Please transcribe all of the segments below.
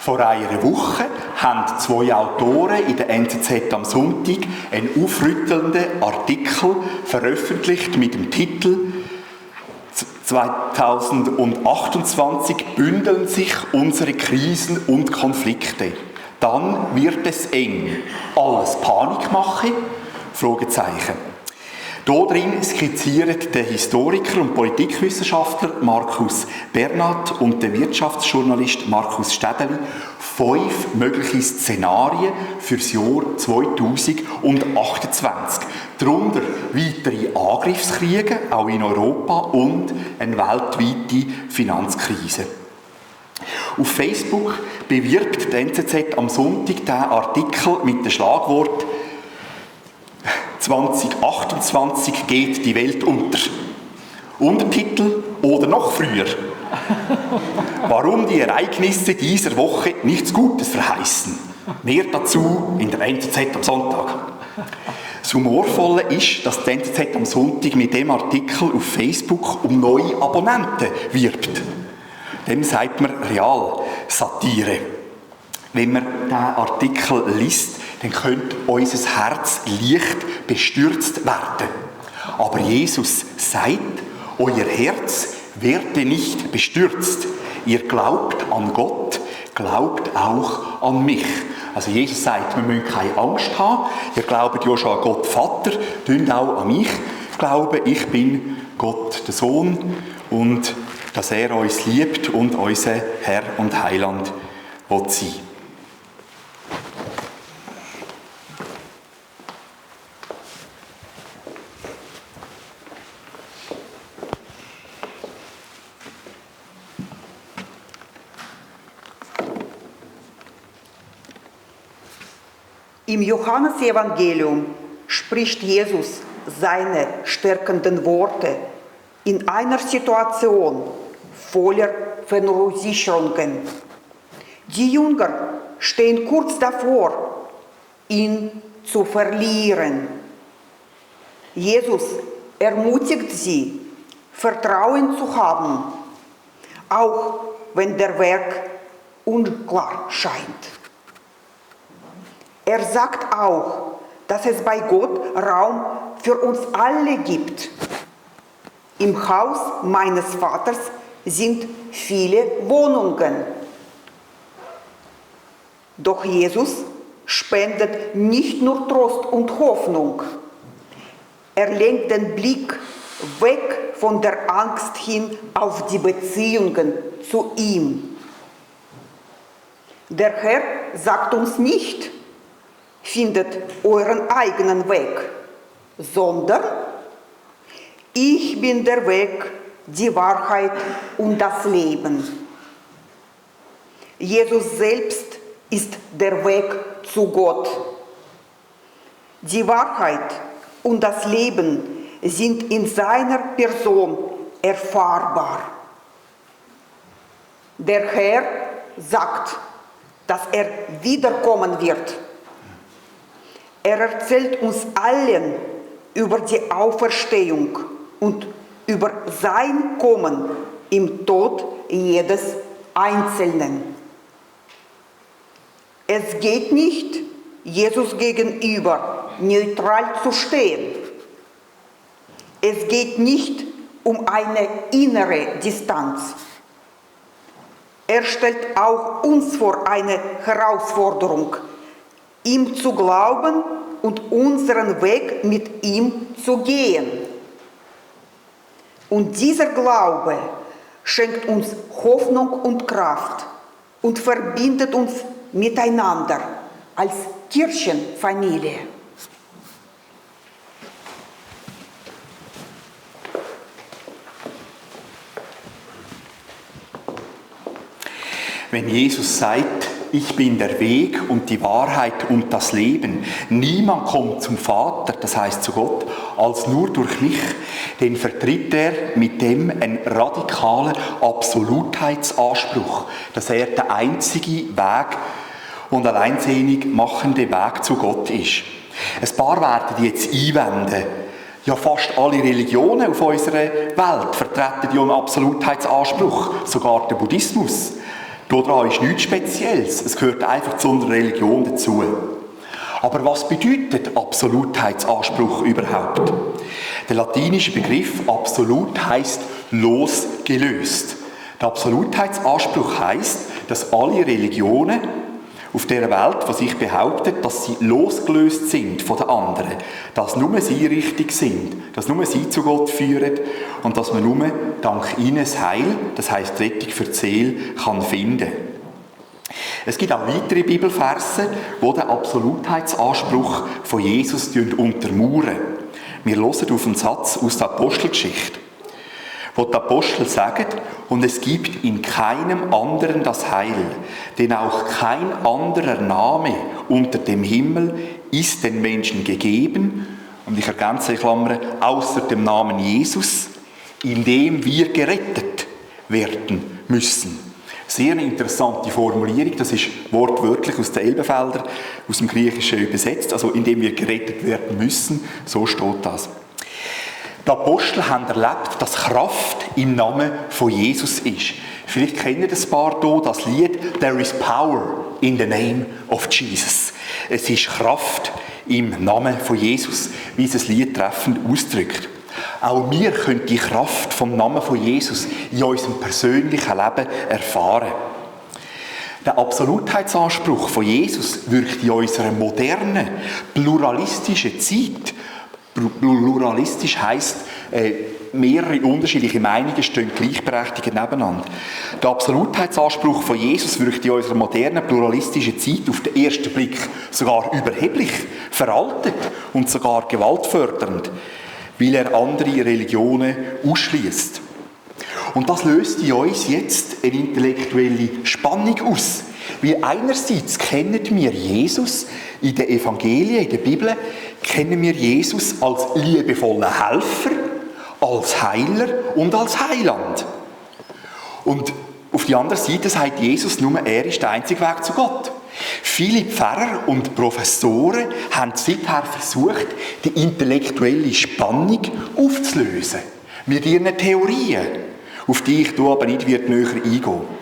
Vor einer Woche haben 2 Autoren in der NZZ am Sonntag einen aufrüttelnden Artikel veröffentlicht mit dem Titel «2028 bündeln sich unsere Krisen und Konflikte. Dann wird es eng. Alles Panikmache?» Fragezeichen. Darin skizzieren der Historiker und Politikwissenschaftler Markus Bernat und der Wirtschaftsjournalist Markus Städeli 5 mögliche Szenarien für das Jahr 2028. Darunter weitere Angriffskriege, auch in Europa, und eine weltweite Finanzkrise. Auf Facebook bewirbt die NZZ am Sonntag diesen Artikel mit dem Schlagwort «2028 geht die Welt unter». Untertitel «Oder noch früher». Warum die Ereignisse dieser Woche nichts Gutes verheißen. Mehr dazu in der NZZ am Sonntag. Das Humorvolle ist, dass die NZZ am Sonntag mit dem Artikel auf Facebook um neue Abonnenten wirbt. Dem sagt man Realsatire. Wenn man diesen Artikel liest, dann könnte unser Herz leicht bestürzt werden. Aber Jesus sagt, euer Herz werde nicht bestürzt. Ihr glaubt an Gott, glaubt auch an mich. Also Jesus sagt, wir müssen keine Angst haben. Ihr glaubt ja schon an Gott Vater, tut auch an mich glauben. Ich bin Gott der Sohn und dass er uns liebt und unser Herr und Heiland will sein. Im Johannesevangelium spricht Jesus seine stärkenden Worte in einer Situation voller Verunsicherungen. Die Jünger stehen kurz davor, ihn zu verlieren. Jesus ermutigt sie, Vertrauen zu haben, auch wenn der Weg unklar scheint. Er sagt auch, dass es bei Gott Raum für uns alle gibt. Im Haus meines Vaters sind viele Wohnungen. Doch Jesus spendet nicht nur Trost und Hoffnung. Er lenkt den Blick weg von der Angst hin auf die Beziehungen zu ihm. Der Herr sagt uns nicht, findet euren eigenen Weg, sondern ich bin der Weg, die Wahrheit und das Leben. Jesus selbst ist der Weg zu Gott. Die Wahrheit und das Leben sind in seiner Person erfahrbar. Der Herr sagt, dass er wiederkommen wird. Er erzählt uns allen über die Auferstehung und über sein Kommen im Tod jedes Einzelnen. Es geht nicht, Jesus gegenüber neutral zu stehen. Es geht nicht um eine innere Distanz. Er stellt auch uns vor eine Herausforderung, ihm zu glauben und unseren Weg mit ihm zu gehen. Und dieser Glaube schenkt uns Hoffnung und Kraft und verbindet uns miteinander als Kirchenfamilie. Wenn Jesus sagt, ich bin der Weg und die Wahrheit und das Leben, niemand kommt zum Vater, das heißt zu Gott, als nur durch mich, dann vertritt er mit dem einen radikalen Absolutheitsanspruch, dass er der einzige Weg und alleinsinnig machende Weg zu Gott ist. Ein paar werden jetzt einwenden, ja, fast alle Religionen auf unserer Welt vertreten ja einen Absolutheitsanspruch, sogar der Buddhismus. Daran ist nichts Spezielles. Es gehört einfach zu unserer Religion dazu. Aber was bedeutet Absolutheitsanspruch überhaupt? Der latinische Begriff absolut heisst losgelöst. Der Absolutheitsanspruch heisst, dass alle Religionen auf dieser Welt, die sich behaupten, dass sie losgelöst sind von den anderen, dass nur sie richtig sind, dass nur sie zu Gott führen und dass man nur dank ihnen das Heil, das heisst die Rettung für die Seele, kann finden. Es gibt auch weitere Bibelverse, die den Absolutheitsanspruch von Jesus untermauern. Wir hören auf einen Satz aus der Apostelgeschichte, wo die Apostel sagen, und es gibt in keinem anderen das Heil, denn auch kein anderer Name unter dem Himmel ist den Menschen gegeben, und ich ergänze in Klammern, außer dem Namen Jesus, in dem wir gerettet werden müssen. Sehr eine interessante Formulierung, das ist wortwörtlich aus den Elbenfelder, aus dem Griechischen übersetzt, also in dem wir gerettet werden müssen, so steht das. Die Apostel haben erlebt, dass Kraft im Namen von Jesus ist. Vielleicht kennen ein paar hier das Lied «There is power in the name of Jesus». Es ist Kraft im Namen von Jesus, wie es das Lied treffend ausdrückt. Auch wir können die Kraft vom Namen von Jesus in unserem persönlichen Leben erfahren. Der Absolutheitsanspruch von Jesus wirkt in unserer modernen, pluralistischen Zeit. Pluralistisch heisst, mehrere unterschiedliche Meinungen stehen gleichberechtigt nebeneinander. Der Absolutheitsanspruch von Jesus wirkt in unserer modernen, pluralistischen Zeit auf den ersten Blick sogar überheblich, veraltet und sogar gewaltfördernd, weil er andere Religionen ausschließt. Und das löst in uns jetzt eine intellektuelle Spannung aus. Weil einerseits kennen wir Jesus in den Evangelien, in der Bibel, kennen wir Jesus als liebevollen Helfer, als Heiler und als Heiland. Und auf die andere Seite sagt Jesus nur, er ist der einzige Weg zu Gott. Viele Pfarrer und Professoren haben seither versucht, die intellektuelle Spannung aufzulösen. Mit ihren Theorien, auf die ich hier aber nicht näher eingehen.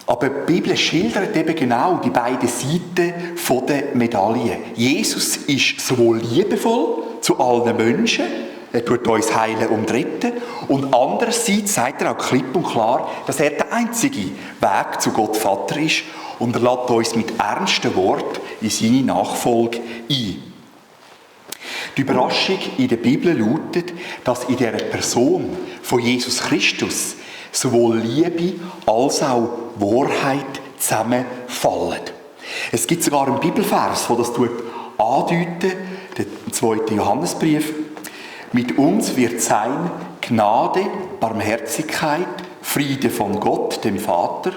Aber die Bibel schildert eben genau die beiden Seiten der Medaille. Jesus ist sowohl liebevoll zu allen Menschen, er tut uns heilen und retten, und andererseits sagt er auch klipp und klar, dass er der einzige Weg zu Gott Vater ist, und er lädt uns mit ernsten Worten in seine Nachfolge ein. Die Überraschung in der Bibel lautet, dass in dieser Person von Jesus Christus sowohl Liebe als auch Wahrheit zusammenfallen. Es gibt sogar einen Bibelvers, der das andeutet, der 2. Johannesbrief. Mit uns wird sein Gnade, Barmherzigkeit, Friede von Gott, dem Vater,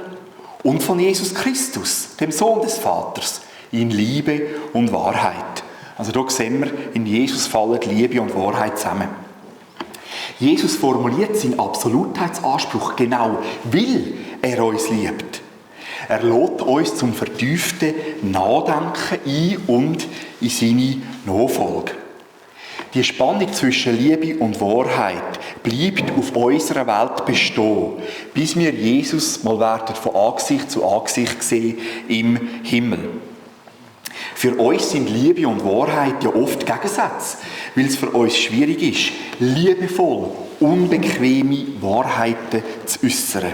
und von Jesus Christus, dem Sohn des Vaters, in Liebe und Wahrheit. Also hier sehen wir, in Jesus fallen Liebe und Wahrheit zusammen. Jesus formuliert seinen Absolutheitsanspruch genau, weil er uns liebt. Er lädt uns zum vertieften Nachdenken ein und in seine Nachfolge. Die Spannung zwischen Liebe und Wahrheit bleibt auf unserer Welt bestehen, bis wir Jesus mal werden von Angesicht zu Angesicht sehen im Himmel. Für uns sind Liebe und Wahrheit ja oft Gegensätze, weil es für uns schwierig ist, liebevoll, unbequeme Wahrheiten zu äußern.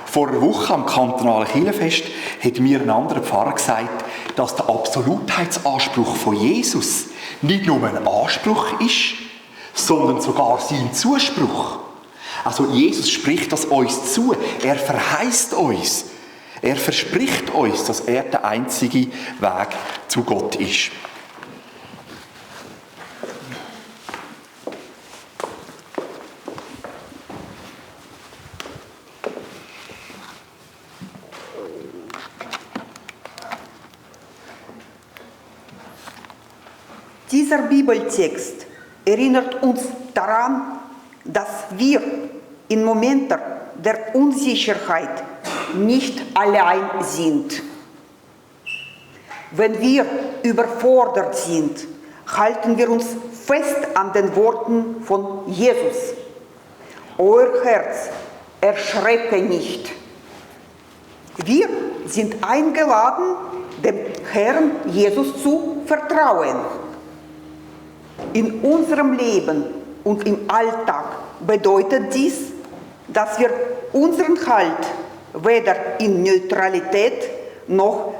Vor einer Woche am kantonalen Kirchenfest hat mir ein anderer Pfarrer gesagt, dass der Absolutheitsanspruch von Jesus nicht nur ein Anspruch ist, sondern sogar sein Zuspruch. Also Jesus spricht das uns zu, er verheißt uns. Er verspricht uns, dass er der einzige Weg zu Gott ist. Dieser Bibeltext erinnert uns daran, dass wir in Momenten der Unsicherheit nicht allein sind. Wenn wir überfordert sind, halten wir uns fest an den Worten von Jesus. Euer Herz erschrecke nicht. Wir sind eingeladen, dem Herrn Jesus zu vertrauen. In unserem Leben und im Alltag bedeutet dies, dass wir unseren Halt weder in Neutralität noch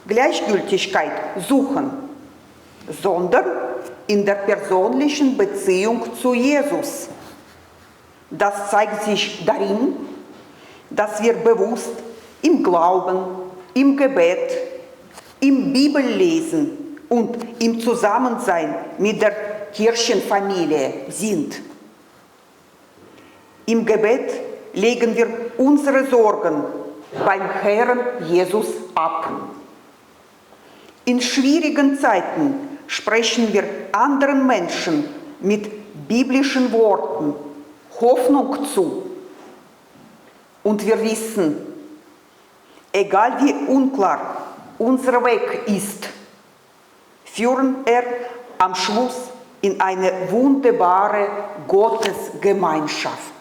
Gleichgültigkeit suchen, sondern in der persönlichen Beziehung zu Jesus. Das zeigt sich darin, dass wir bewusst im Glauben, im Gebet, im Bibellesen und im Zusammensein mit der Kirchenfamilie sind. Im Gebet legen wir unsere Sorgen beim Herrn Jesus ab. In schwierigen Zeiten sprechen wir anderen Menschen mit biblischen Worten Hoffnung zu. Und wir wissen, egal wie unklar unser Weg ist, führen er am Schluss in eine wunderbare Gottesgemeinschaft.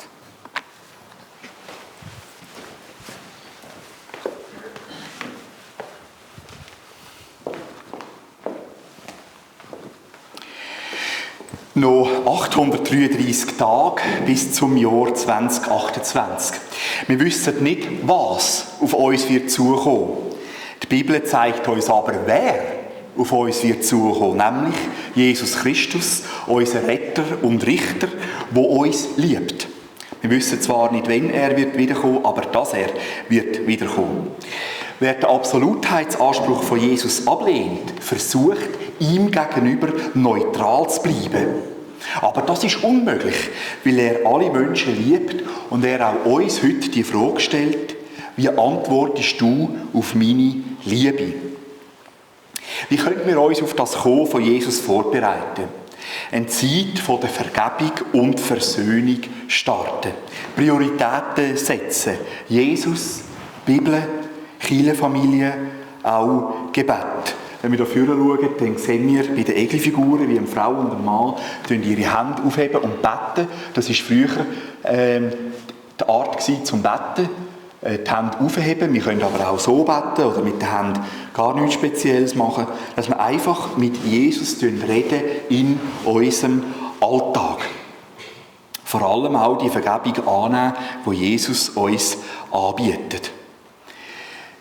Noch 833 Tage bis zum Jahr 2028. Wir wissen nicht, was auf uns wird zukommen. Die Bibel zeigt uns aber, wer auf uns wird zukommen, nämlich Jesus Christus, unser Retter und Richter, der uns liebt. Wir wissen zwar nicht, wann er wird wiederkommen, aber dass er wird wiederkommen. Wer den Absolutheitsanspruch von Jesus ablehnt, versucht, ihm gegenüber neutral zu bleiben. Aber das ist unmöglich, weil er alle Menschen liebt und er auch uns heute die Frage stellt: Wie antwortest du auf meine Liebe? Wie können wir uns auf das Kommen von Jesus vorbereiten? Eine Zeit von der Vergebung und Versöhnung starten. Prioritäten setzen. Jesus, Bibel, Kirchenfamilie, auch Gebet. Wenn wir hier vorne schauen, dann sehen wir bei den Egelfiguren, wie eine Frau und ein Mann ihre Hände aufheben und beten. Das war früher die Art zum Beten. Die Hände aufheben. Wir können aber auch so beten oder mit den Händen gar nichts Spezielles machen. Dass wir einfach mit Jesus reden in unserem Alltag. Vor allem auch die Vergebung annehmen, die Jesus uns anbietet.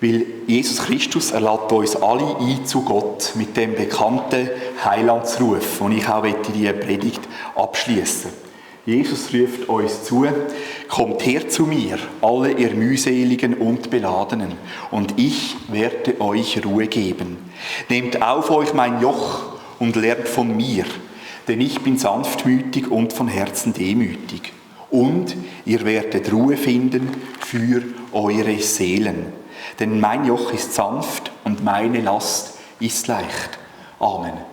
Weil Jesus Christus lädt uns alle ein zu Gott mit dem bekannten Heilandsruf, den ich auch diese Predigt abschließen möchte. Jesus ruft uns zu: Kommt her zu mir, alle ihr mühseligen und Beladenen, und ich werde euch Ruhe geben. Nehmt auf euch mein Joch und lernt von mir, denn ich bin sanftmütig und von Herzen demütig. Und ihr werdet Ruhe finden für eure Seelen. Denn mein Joch ist sanft und meine Last ist leicht. Amen.